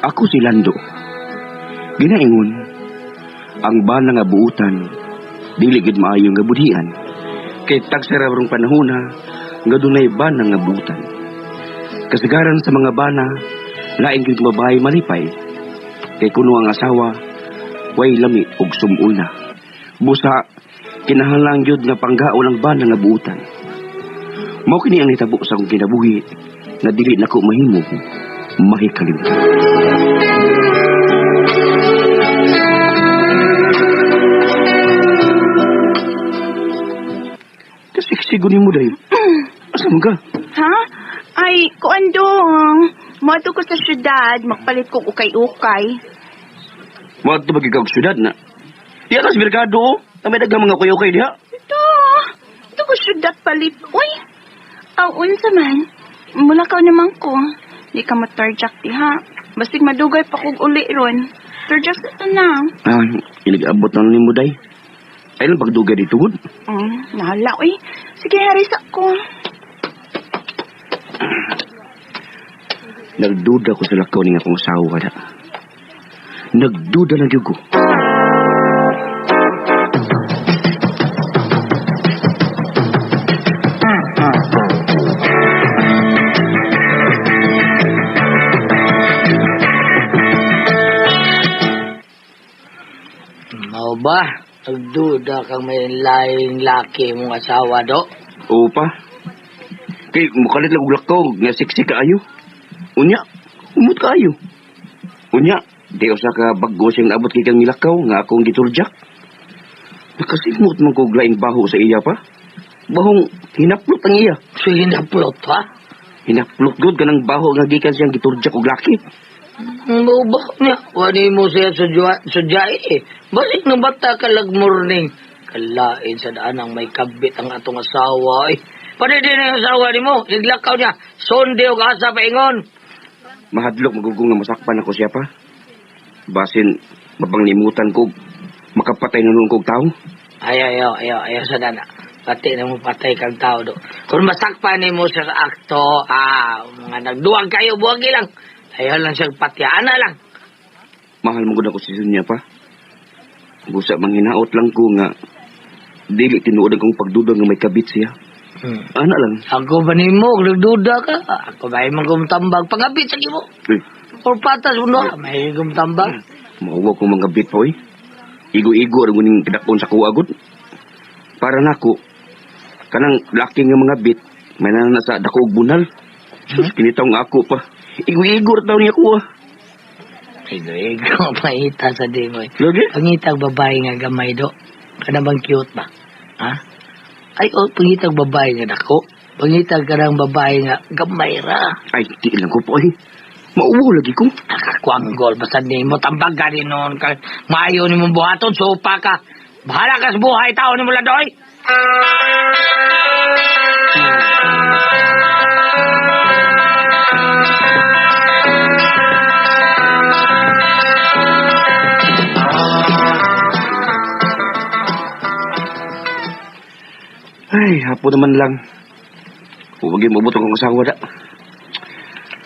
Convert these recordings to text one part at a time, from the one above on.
Ako si Lando. Ginaingon, ang bana nga buutan, dili gid maayo nga budhian. Kay tagsara rong panahona nga dunay bana nga buutan. Kasagaran sa mga bana, lain gid babae malipay. Kay kuno ang asawa, way lami og sumul na. Busa, kinahanglan gyud nga panggaon ang bana nga buutan. Mao kini ang nitabo sa akong kinabuhi nga dili nako mahimo mahikalimtan. Kasiksigo ni mo dahil. Asa man ka? Ha? Ay, kuan dong. Moadto ko sa syudad, magpalit ko ukay-ukay. Moadto ba gid syudad na? Diya ka sa merkado, oh. Na may daghang mga ukay-ukay diha. Ito, ito ko syudad palit. Uy, aw, unsa man. Mulakaw naman ko. Di ka matarjak diha. Basig madugay pa kog uli ron. Tarjak sa tanang. Ay, inag-abot na ni mo day. Ay lang pagdugay dito, gud. Nahala, uy. Sige, harisa ko. Nagduda ko sa lakaw ni akong asawa na. Nagduda na gyud ko. Mao ba? Nagduda kang may laing laki mong asawa, do? Oo pa. Kay mukalit lang og lakaw nga siksik kaayo. Unya, umot kaayo. Unya, di usa ka bag-o siyang naabot kay kang nilakaw nga akong giturjak. Nakasimot man kog laing baho sa iya pa. Bahong hinaplot ang iya. So hinaplot, ha? Hinaplot gud kanang baho nga gikan siyang giturjak og laki. Mao ba niya? Wani mo siya sudyai eh. Balik ng bata ka lag morning. Kalain sa daan ang may kabit ang atong asawa eh. Pwede din ang asawa ni mo. Naglakaw niya. Sunday og asa paingon. Mahadlok magugong nga masakpan ako siya pa. Basin, mapanglimutan ko. Makapatay na noon kog tao. Ay, ayaw, ayaw, ayaw sa dana. Pati na mo patay kang tao do. Kung masakpan ni mo sa akto, mga nagduwag kayo, buwagi lang. Ayaw lang siyang patya, ana lang. Mahal mo gud ako si Sonia pa. Busa manghinaot lang ko nga dili tinuod ang kong pagduda nga may kabit siya. Ana lang. Ako ba nimo nagduda ka? Ako ba imong gumtambag pangabit sa imo? Eh. Or patas mo no? May gumtambag. Mauwa kong mga bit pa oy. Igo-igo ra guning kidakon sa kuha gud. Para nako kanang laki nga mga bit may nana sa dako og bunal. Sus, kinitawng ako pa. Igo-igo ra taon niya kuha. Igo-igo pangita sa di mo. Lagi? Pangitag babae nga gamay do. Kana bang cute ba? Ha? Ay, oh, pangitag babae nga dako. Pangitag ka ng babae nga gamay ra. Ay, di lang ko po eh. Mauwo lagi ko. Nakakuanggol, basta di mo tambag ka rin noon. Maayo ni mong buhaton, sopa ka. Bahala ka sa buhay, tao ni mo ladoy. Ay, hapon naman lang. Huwag yung mabuto kong asawa da.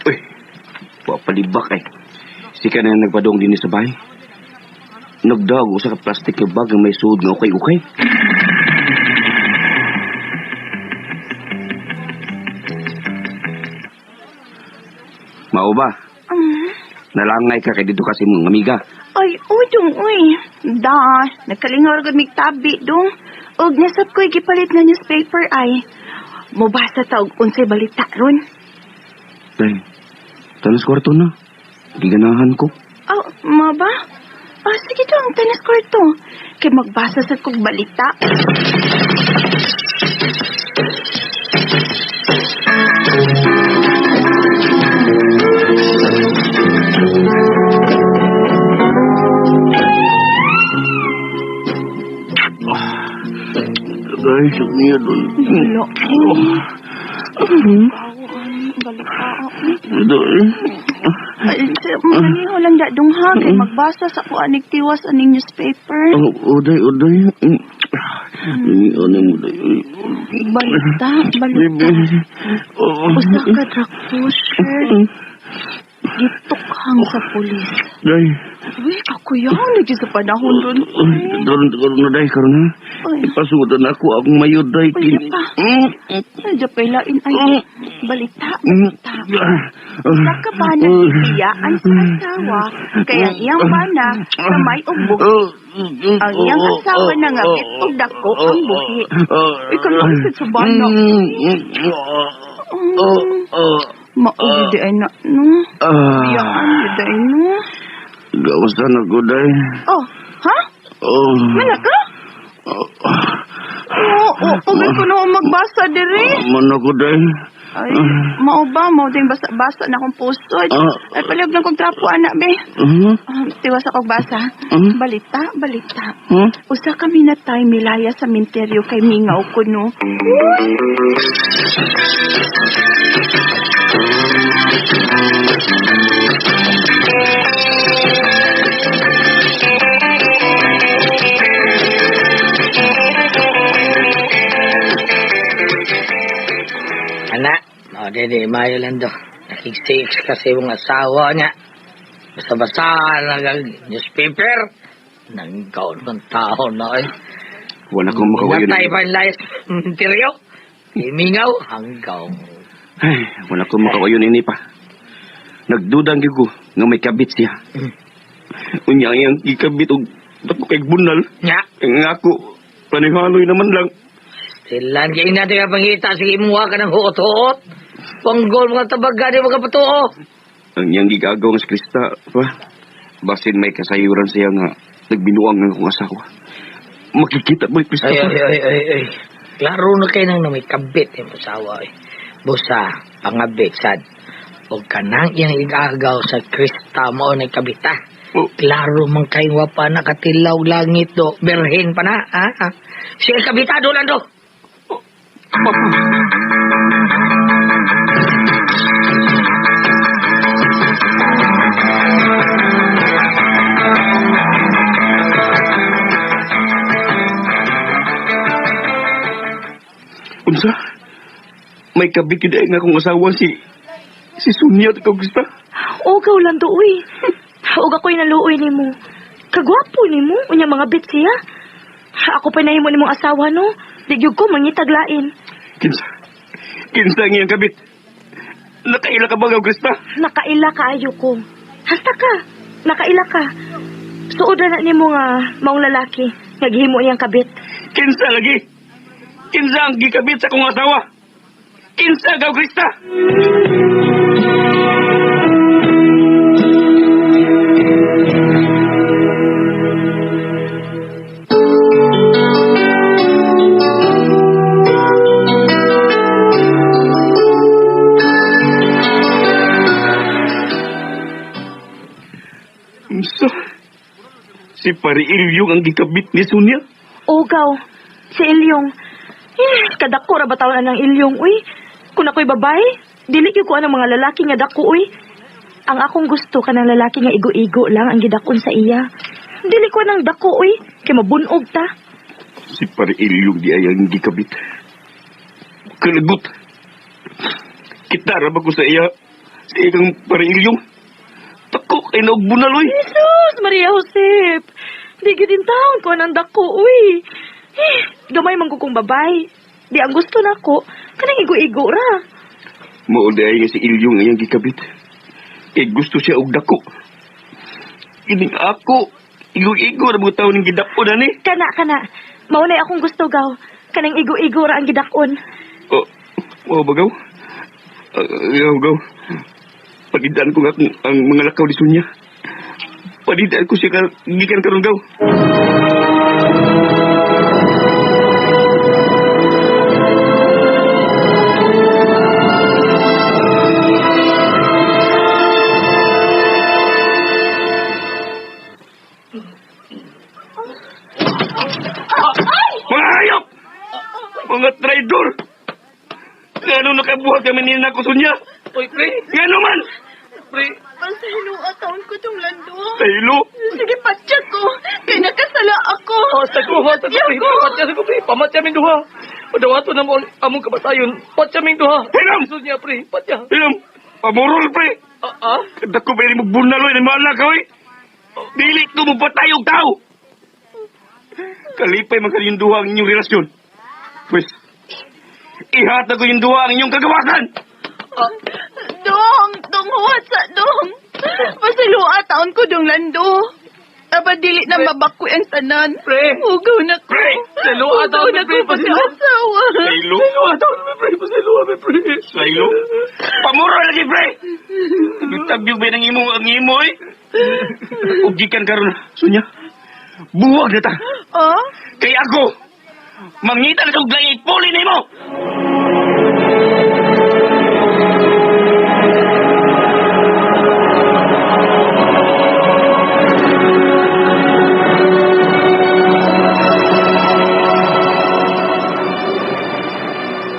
Uy, wapalibak eh. Sika na nagpadong din sa bahay. Nagdaog usa ka plastic nga bag nga may suod nga ukay-ukay. Mao ba? Nalangay ka kay dito kasi mong amiga. Ay, uy, dong, uy. Da, nagkalingaw ra gud mig tabi, dong. Og nasab ko'y gipalit nga newspaper ay. Mobasa ta og unsay balita ron. Ay, tanas kwarto na. Giganahan ko. Aw, ma ba? Ah, sige dong, tanas kwarto. Kay magbasa sad kog balita. Ay, sakit niya doon. Wala. Balita. Doon. Ay, maganiho lang da dong ha. Kay magbasa sa ko anig tiwas aning newspaper. Oh, uday, uday. Ano mo, uday. Balita, balita. Usa ka drug pusher. Gitukhang Gibutang sa pulis. Day. Uy, kakuyaw lagi sa panahon ron. Uy, karon karon na day karon ha. Uy. Ipasuod na ako akong mayo day. Uy, pa. Medyo pailain ay balita, balita. Sa kabana siyaan sa asawa, kay ang iyang bana kamay og buhi. Ang iyang asawa nangabit og dako ang buhi. Ikaw lang sa bana. Maugi di ay na, no? Biyaan di ay, no? Gausan ako, day. Oh, ha? Oh. Mana ka? Oo, pagod ko na magbasa diri. Mana ko, day. Ay, mao ba? Mao din basa-basa na akong pusod. Ay, palihog lang kong trapo, anak, be. Tiwas akong basa. Balita, balita. Usa kami na tayo milaya sa minteryo kay Mingaw ko, no? Anak, o dede, mayo lang do. Nakig-sex kasi yung asawa niya. Basta-basta nag newspaper. Nanggaon ng tao na eh. Wala akong makawayon. Natay pa yung layas. Tiryo. Imingaw. Hanggaw. Ay, wala akong makawayon ini pa. Nagdudang gyud ko nga may kabit siya. Unya ang gikabit og dako kay bunal. Nya. Nga ako, panihaloy naman lang. Silan kay natin ka pangita. Sige, imuha ka ng huot-huot. Panggol mga tabaga, di mga patuo. Ang iyang gigagaw nga si Krista, pa. Basin may kasayuran siya nga nagbinuang nga akong asawa. Makikita mo, Krista. Ay, ay, ay, ay, ay. Klaro na kayo nang may kabit yung asawa. Eh. Busa, pangabit, sad. O kanang iyang igagaw sa Krista mo na kabita. Oh. Klaro man kayong wapa na katilaw langit do. Berhin pa na, ha? Siya kabitado lang do. Unsa? May kabit yun nga akong asawa si Sonia at ikaw gusto. Ogaw lang do, uy. Og ako'y naluoy nimo. Kagwapo nimo, unya mga bit siya. Ako pa nahimo nimong asawa, no? Digyog ko mangitaglain. Kinsa? Kinsa ang iyang kabit? Nakaila ka ba, Krista? Nakaila kaayo ko. Hasta ka. Nakaila ka. Suod na nimo nga maong lalaki nga gihimo niyang kabit. Kinsa lagi? Kinsa ang gikabit sa akong asawa? Kinsa, gaw Krista? Unsa? Si Pare Ilyong ang gikabit ni Sonia? Ogaw, si Ilyong. Eh, kadako ra ba taon anang Ilyong, uy? Kung ako'y babae, dili gyud ko anang mga lalaki nga dako, uy. Ang akong gusto kanang lalaki nga igo-igo lang ang gidakon sa iya. Dili ko nang dako, uy, kay mabunog ta. Si Pare Ilyong di ay ang gikabit. Kalagot. Kita ra ba ko sa iya? Sa iyang Pare Ilyong? Dako kay naog bunal, uy. Jesus, Maria Josep. Di gyud in taon ko anang dako, uy. Eh, gamay man ko kong babae. Di ang gusto nako, kanang igo-igo ra. Mao di ay nga si Ilyong ang iyang gikabit. Kay gusto siya og dako. Ining ako, igo-igo ra mga taon ning gidakon ani. Kana, kana. Mao nay akong gusto gaw. Kanang igo-igo ra ang gidakon. Oh, mao ba gaw? Gaw, gaw. Pagidaan ko nga ang mga lakaw ni Sonia. Pagidaan ko siya gikan karon gaw. Mga hayop! Mga traidor! Ngano nakabuhat kami niya na ko, Sonia? Uy, pre! Ngano man! Pre! Pasahilo taon ko tong lando. Sahilo? Sige, patya ko. Kay nakasala ako. Hasta ko, pre. Patya ko, pre. Pamatya ming duha. Padawato na mo among kabatayon. Patya ming duha. Hiram! Jesus niya, pre. Patya. Hiram! Pamurol, pre! Dako ba mo bunaloy ni mga ka, oy? Dili ko mo patay og tao. Kalipay man kayong duha ang inyong relasyon. Pwes, ihatag ko yung duha ang inyong kagawasan. Dong, dong huwat sa dong. Pasilua taon ko dong Lando. Aba dili na mabakoy ang tanan. Pre! Hugaw na ko. Pre! Salua Hugaw taon, na ko pre, pagkaasawa. Saylo? Saylo, taon mi pre, pasaylo mi pre. Saylo? Pamuro lagi pre. Tagyog ba ng imo ang imo eh? Ug gikan karon, Sonya. Buwag na ta. Oh? Kay ako mangita na kog laing puli nimo.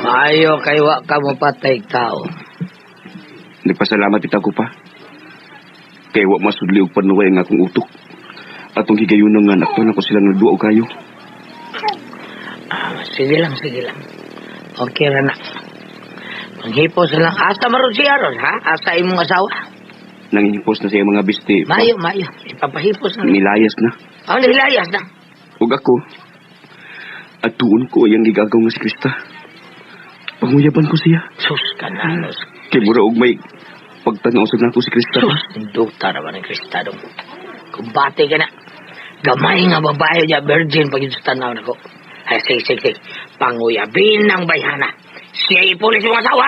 Maayo kay wa ka mopatay tao. Nagpasalamat kita ko pa. Kay wa masudli og panuway ang akong utok. Atong higayon nga naktuan ako silang nagduo kayo. Ah, sige lang, sige lang. Okay ra na. Manghipos lang. Asa maron siya ron, ha? Asa imong asawa? Nangihipos na siya mga bisti. Mayo, mayo. Ipapahipos na. Nilayas na. Ah, nilayas na. Ug ako, atuon ko ang gigagaw nga si Krista. Panguyaban ko siya. Sus, kananos. Kay mura og may pagtanaw sa nako si Krista. Sus, induta naman ang Krista dong. Kumbate ka na. Gamay nga babae niya, virgin pag yun sa tanaw nako. Ay, sige, sige, sige. Panguyabin ng bayhana. Siya ipulis yung asawa.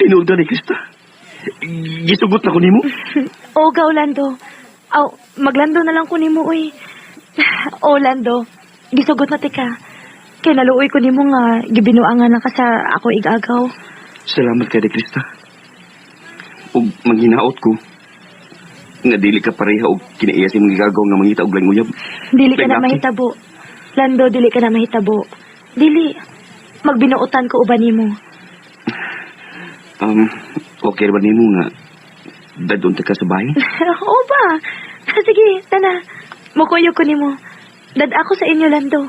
Tinuod ni Krista. Gisugot na ko nimo. O, gaw, Lando. Aw, maglando na lang ko nimo, uy. O, Lando, gisugot na tika. Kay naluoy ko nimo nga gibinuangan na ka sa ako igagaw. Salamat kay Krista. Ug manghinaot ko nga dili ka pareha og kinaiya sa imong gigagaw nga mangita og laing uyab. Dili ka na Laki. mahitabo. Lando, dili ka na mahitabo. Dili. Magbinuotan ko uban nimo. Okay ba nimo nga dadon ta ka sa bahay? Oo ba? Sige, tana. Mukuyo ko nimo. Dad ako sa inyo, Lando.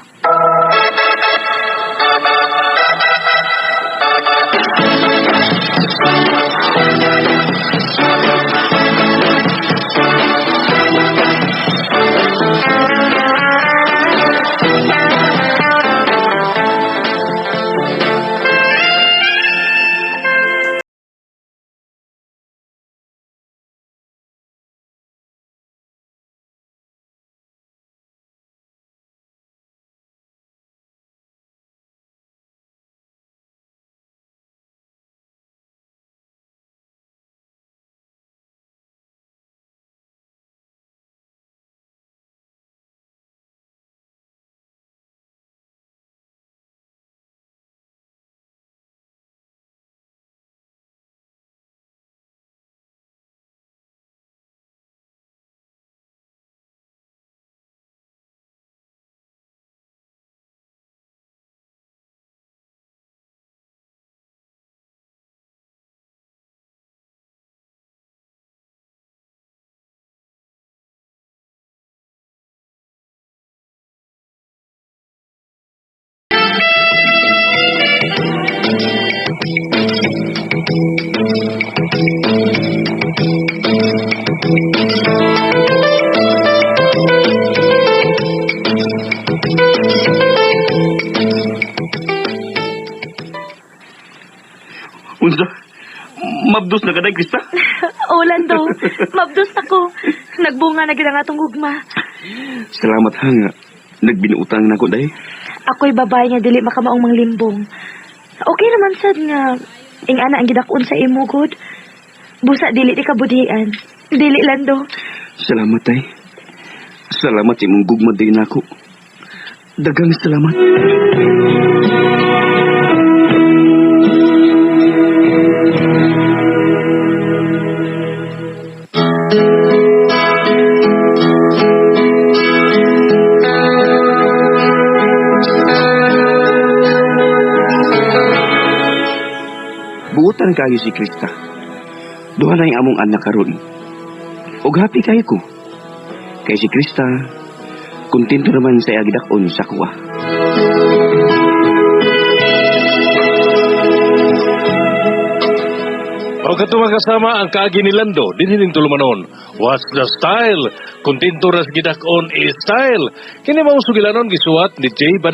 Unsa? Mabdos na kaday, Krista? O, Lando, mabdos ako. Nagbunga na gid ang atong gugma. Salamat ha nga. Nagbinuutang na ko day. Ako'y babae nga dili makamaong manglimbong. Okay naman sad nga ing ana ang gidakon sa imo gud. Busa dili di ka budhian. Dili, Lando. Salamat ay. Salamat sa imong gugma day nako. Daghang salamat. Buutan kayo si Krista. Duha na yung among anak karon. Ug happy kayo ko. Kay si Krista, kontento naman sa iya gidak-on sa kuha. O kato mga kasama ang kaagi ni Lando, dinhi ning tulumanon. What's the style? Kontento ras gidak-on is style. Kini mao sugilanon gisuwat ni Jay.